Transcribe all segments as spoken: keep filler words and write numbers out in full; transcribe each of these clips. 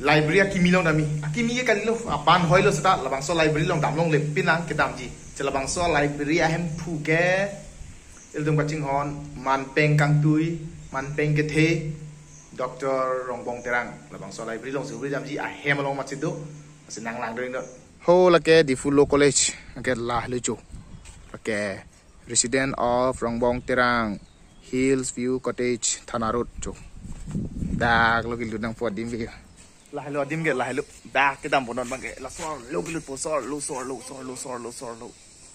Library akimi along damji. Akimi ke kalilo, aban hoilo seta labangso library along damlongle pinang kedamji. Che labangso library ahemphu ke ilitum kachinghon manpeng kangtui, manpeng kethe, Doctor Rongbong Terang. Labangso library alongsi hui damji, ahem along amatsi do. Masi nang langdun do. Ho lake Diphu Law College, lake lahelo cho. Lake Resident of Rongbong Terang, Hills View Cottage, Thana Road cho. Dak lo kilu nangpo adim ke. Lahelo adim ke, lahelo. Dak kedampo non abang ke. Laso arlo kilupo, so arlo, so arlo, so arlo, so arlo, so arlo.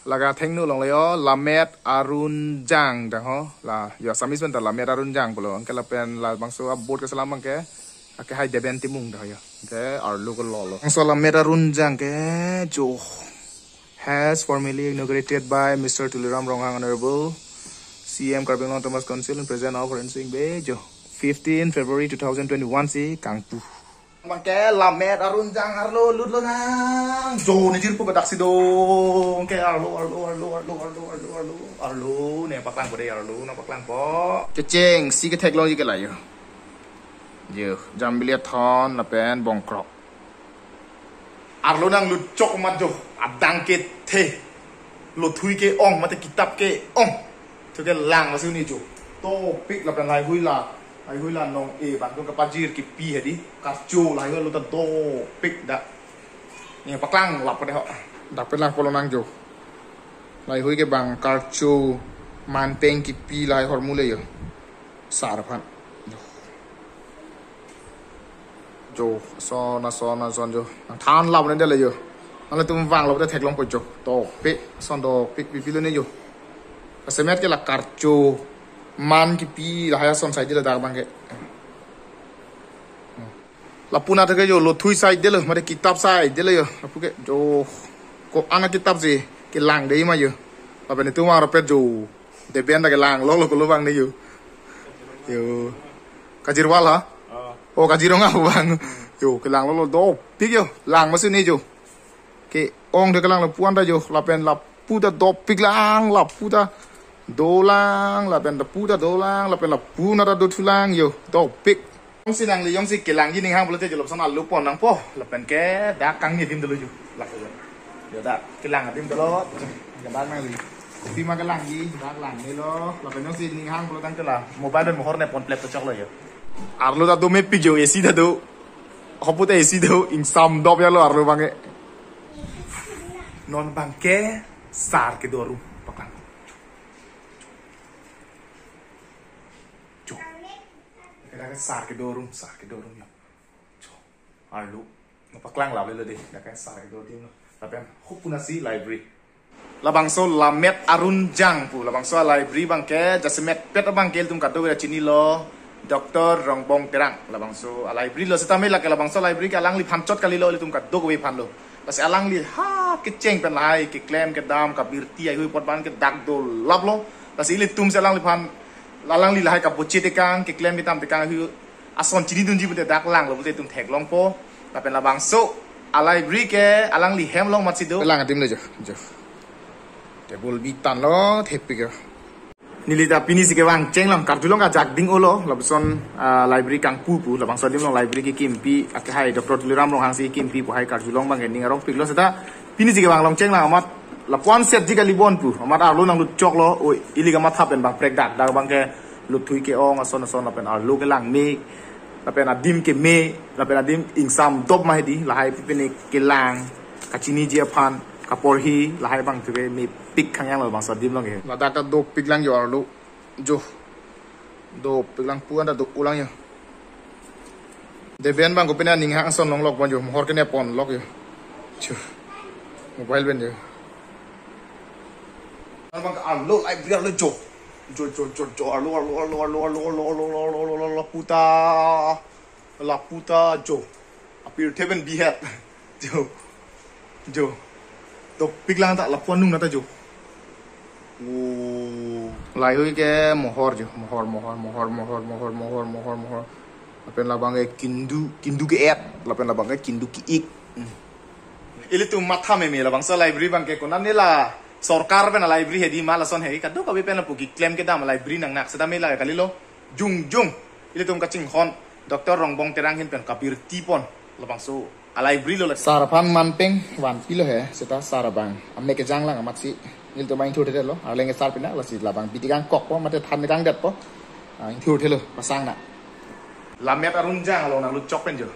Lake athengno along lo yo, Lammet Arunjang dang ho. La yo Assamese pen ta Lammet Arunjang pulo. Anke lapen labangso a-board keselam abang ke, ake hai Deben Timung dang ho yo. Anke arlo ke lolo. Labangso Lammet Arunjang ke cho has formally inaugurated by Mister Tuliram Ronghang, Honorable C M Karbi Anglong Autonomous Council, in presence of Rensing Bey jo, fifteen February two thousand twenty-one si kangpu. Abang ke Lammet Arunjang arlo lutlo nang. Jo, nejirpo kedak si do. Ke arlo, arlo, arlo, arlo, arlo, arlo, arlo. Arlo, ne paklangpo de, arlo, ne paklangpo. Kechengsi ketheklongji ke la yo. Yo, Jambili Athon lapen Bongkrok. Arlo nanglut chok amat jo, adang kethe. Lothui ke-ong, mate kitap ke-ong. Thu kelang lasi un-e jo. Dopik lapen lahai hui la. Lahai hui la nong-e abang tum kapajir kipi hedi. Karcho lahai hui lo ta dopik dak. Ne paklang lap de ho. Dak pelang pulo nang jo. Lahai hui ke abang karcho manpeng kipi lahai hormu le yo. Sar aphan. Jo, ason, ason, ason jo. Nangthan lap ne dele yo. Nanglitum vanglo te theklongpo jo. Dopik, ason dopik, pipilo ne jo. Jasemet ke la karcho man kipi lahai ason side dele dak abang ke. Lapu na thek ke jo, lothui side dele, mate kitap side dele yo. Lapu ke jo, ko-an akitap si kelang de ma yo. Lapen itum arpet jo. Deben ta kelang lolo kolo abang ne yo. Yo. Kajirwal ha? Oh, Kaziranga abang. Yo, kelang lolo dopik yo. Lang masi un-e jo. Ke-ong de kelang lapu-an ta jo. Lapen lapu ta dopik lang, lapu ta dolang, lapen lapu ta dolang, lapen lapu na ta dothulang yo. Dopik. Jongsi nangli jongsi kelangji ninghang pulote jo lapuson arlo pon nangpo. Lapen ke dak kangni adim dolo jo. Lak jo. Yo dak kelang adim dolo. Dak nangli. Kopi ma kelangji, dak langnelo. Lapen jongsi ninghang pulo tangte la mobile pen mohor ne pon plep to choklo yo. Arlo ta do mepik jo, A C ta do. Hopu ta A C do, ingsam dop ya lo arlo abang ke. Non abang ke sar kedo arum paklang. Jo. Dak ke sar kedo arum, sar kedo arum yo. Jo. Arlo. Nangpaklang lap le lo de. Dak ke sar kedo adim lo. Lapen hopu na si library. Labangso Lammet Arunjang pu. Labangso a-library abang ke jasemet pet abang ke ilitum kadokave ta chinilo. Doctor Rongbong Terang. Labangso a-library lo setame lake labangso library ke alangliphan chot kalilo, ilitum kadokave aphan lo. Lasi alangli ha kecheng pen lahai keklem kedam kabirti ahui apot abang ke dak dolap lo. Lasi ilitum si alangliphan, alangli lahai kaboche tekang, keklem kedam tekang ahui ason chinidunji pute dak langlo pute itum theklongpo. Lapen labangso a-library ke alangli hem along amatsi do. Lang adim lo jo, jo. Table bi tan lo, thepik yo. Neli ta pini si kevang chenglang, karjulong kajak ding olo, lapuson, ah, library kangpu pu, labangso adim along library kekimpi, ake hai Doctor Tuliram Ronghang si kimpi pu hai karjulong abang ke ning arongpik lo seta, pini si kevang long chenglang amat, lapu-an setji kali bon pu, amat arlo nanglut choklo, o ili kamatha pen abang prekdak, dak abang ke lothui ke-ong, ason ason lapen arlo kelang me, lapen adim keme, lapen adim ingsam dop ma hedi, lahai pipine kelang, kachiniji aphan, kaporhi, lahai abang thu ke mepik khangyang lo labangso adim along ke. Ladak ta dopik lang yo arlo. Jo. Dopik lang pu-an ta do-o lang yo. Deben abang kopine ninghang ason longlok bon jo. Mohor kene ponlok yo. Jo. Mobile pen jo. Abang arlo library arlo jo. Jo, jo, jo, jo. Arlo, arlo, arlo, arlo, arlo, arlo, arlo, arlo, arlo, arlo, lapu ta. Lapu ta jo. Apirthe pen bihet. Jo. Jo. Dopik lang ta lapu anung na ta jo. Oh. Lahai hui ke mohor jo. Mohor, mohor, mohor, mohor, mohor, mohor, mohor, mohor. Lapen labang ke kindu, kindu ke-et. Lapen labang ke kindu ke-ik. Hmm. Ilitum matha meme labangso library abang ke konane la sorkar pen a-library hedi ma lason hedi kadokave pen lapu keklem kedam a-library nangnak setame la kalilo. Jongjong. Ilitum kachinghon Doctor Rongbong Terang ahin pen kabirti pon. Labangso a-library lo le. Sar aphan manpeng vanpilo he, seta sar abang amek kejang lang amatsi nelitum abang ingthurthelo, arleng ke sar pina, lasi labang bidi kangkokpo, mate than kangdetpo. Ah, ingthurthelo, pasang na. Lammet arunjang along nanglut chok pen jo.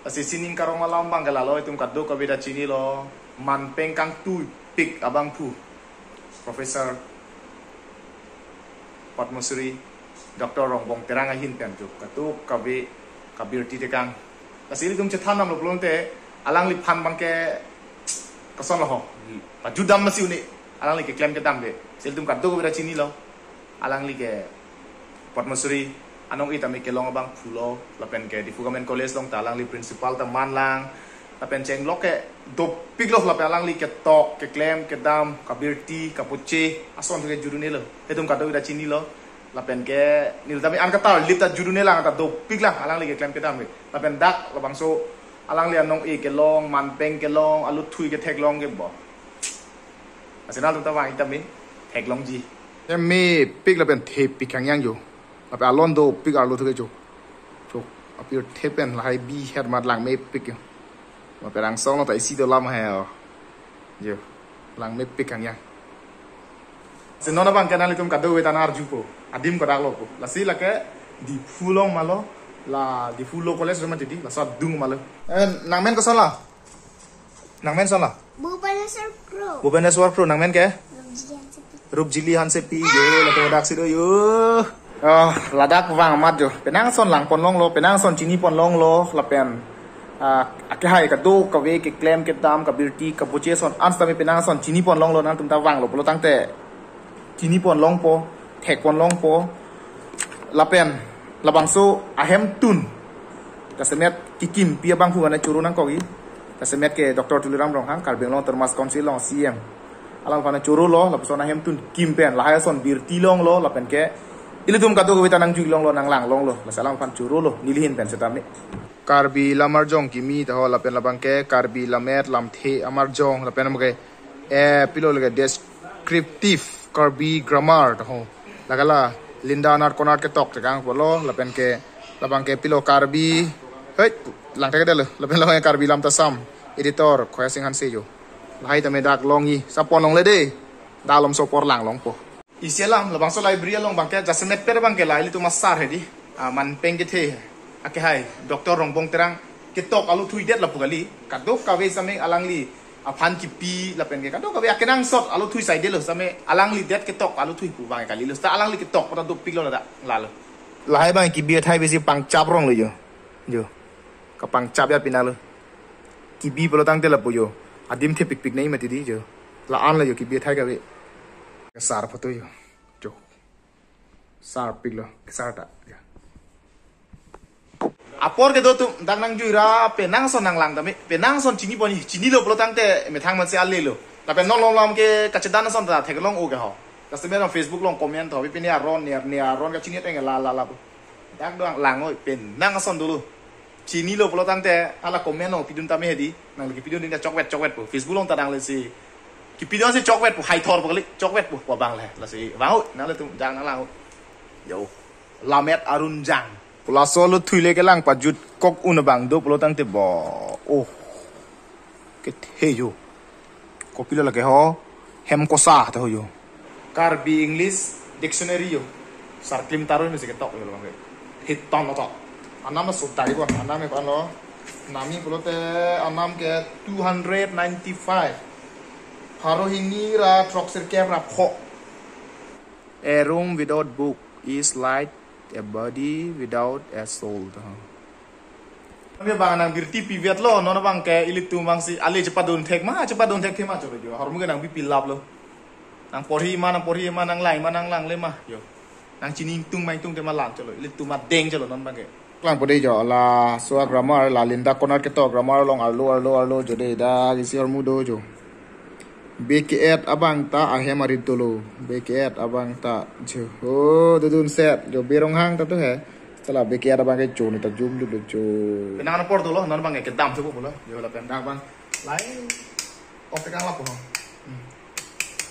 Lasi sining karong alam abang ke lalo, itum kadokave ta chinilo, manpeng kangthuipik abangphu, Professor Padma Shri Doctor Rongbong Terang ahin pen jo kadokave kabirti tekang. Lasi ilitum chethan damlo pulote alangliphan abang ke koson lo ho. Pajut dam masi un-e, alangli keklem kedam ke. Lasi ilitum kadokave ta chinilo. Alangli ke Padma Shri anong-e tame kelong abangphu lo, lapen ke Diphu Government College along ta alangli principal ta manlang, lapen chenglok ke dopik lo, lapen alangli ketok, keklem, kedam, kabirti, kapoche, ason ke judunelo. Itum kadokave ta chinilo. Lapen ke neli tame an katar lip ta judune lang ta dopik lang alangli keklem kedam ke. Lapen dak labangso alangli anong-e kelong, manpeng kelong, aluthui ketheklong ke bo. Lasi nangtum ta vang-ik tame, theklongji. Mepik lapen thepik kangyang jo. Lapen alon dopik arlo thuke jo. Jo, apirthe pen lahai bihet mat lang mepik jo. Lapen angsong lo ta isi dolam he jo. Jo, lang mepik kangyang. Lasi non abang ke nanglitum kadokave ta nang-arjupo. Adim kodak lo po. Lasi lake Diphu along ma lo, la Diphu Law College lo mati di, laso adung ma lo. Eh, nangmen koson la? Nangmen koson la? Bhubaneswar Kro. Bhubaneswar Kro, nangmen ke? Rupjili Hansepi. Rupjili Hansepi, yo, latum daksi do, yo. Ah, ladak vang amat jo. Penang ason langpon longlo, penang ason chinipon longlo, lapen, ah, akehai kadokave keklem kedam, kabirti, kapoche ason, an setame penang ason chinipon longlo, nangtum ta vanglo pulo tangte chinipon longpo, thekpon longpo, lapen labangso ahemtun jasemet kekimpi abangphu mane choro nangkokji. Jasemet ke Doctor Tuliram Ronghang, Karbi Anglong Autonomous Council along C M. Alangphan chorolo, lapuson ahemtun kim pen lahai ason birti longlo, lapen ke ilitum kadokave ta nangjui longlo, nanglang longlo, lasi alangphan chorolo, neli ahin pen setame. Karbi lam arjong kimi ta ho, lapen labang ke Karbi lammet lamthe amarjong, lapen abang ke, eh, pilo lake descriptive Karbi grammar ta ho. Lake la Linda Anat Konat ketok tekang pulo, lapen ke, labang ke pilo Karbi, hei, lang thekdetlo, lapen labang ke Karbi Lamtasam, editor Khoya Sing Hanse jo. Lahai tame dak longji, sapon longle de, dak malomso apor lang longpo. Isi alam, labangso library along abang ke, jasemet pen abang ke la ilitum asar hedi, ah, manpeng kethe, akehai, Doctor Rongbong Terang, ketok aluthuidet lapu kali, kadokave setame alangli aphan kipi lapen ke kadokave akenangsot aluthui saidelo setame alangli det ketok aluthui pu abang kali lo, seta alangli ketok pu ta dopik lo ladak, lalo. Lahai abang kibi athai besi pangchap rong lo jo. Jo. Kapangchap ya pina lo. Kibi pulo tangte lapu jo. Adim thepikpik nai mati di jo. La-an lo jo kibi athai kave. Sar photo jo. Jo. Sar piklo, sar ta. Ya. Apor kedo atum, dak nangjui ra, penang ason nanglang tame, penang ason chinipon, chinilo pulo tangte methang mansi ale lo. Lapen non lom lam ke kachedan ason ta theklong-o ke ho. Jasemet Facebook along comment ho, pine aron, ne, ne aron kachini teng la la la pu. Dak doang lang oi, penang ason dolo. Chinilo pulo tangte hala comment along pidun tame hedi, nangli kipidun din ta chokvet chokvet pu. Facebook along ta nanglisi kipidun si chokvet pu, hai thor pu kali, chokvet pu, pu abang le. Lasi vang-o, nanglitum jang nanglang-o. Yo. Lammet arunjang. Pu laso aluthui le kelang pajut kok un abang do pulo tangte bo. Oh. Kethe jo. Kopilo lake ho. Hemkosa ta ho jo. Karbi English Dictionary jo. Sarklim Taro ni si ketok jo labang ke. Hiton lo to. Anam so dari bon. Anam ke ano. Nami pulote anam ke two hundred ninety-five. Pharo hini ra throksirkep ra pho. A room without book is like a body without a soul. Kami abang nang birti pivet lo, non abang ke ilitum abang si ale chepadun thek ma, chepadun thek thema choro jo. Ahormu ke nang bipilap lo. Nang porhi ma, nang porhi ma, nang lang ma, nang langle ma. Jo. Nang chini ingtung ma ingtung thema lang cholo. Ilitum adeng cholo non abang ke. Lang pode jo, laso a-grammar, la Linda Konat ketok grammar along arlo, arlo, arlo, jo de, dak isi ahormu do jo. Beke-et abang ta ahem arit dolo. Beke-et abang ta jo. Oh, dodun set. Jo berong hang ta tu he. Sala beke-et abang ke jo ni ta jum dulu jo. Penang apor dolo, non abang ke kedam tu pulo. Jo lapen dak abang. Lai. Off tekanglap pulo. Hmm.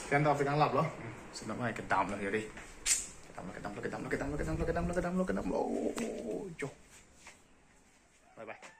Pen ta off tekanglap lo. Hmm. Senang abang kedam lo, jadi. Kedam lo, kedam lo, kedam lo, kedam lo, kedam lo, kedam lo, kedam lo, kedam lo. Oh, jo. Bye bye.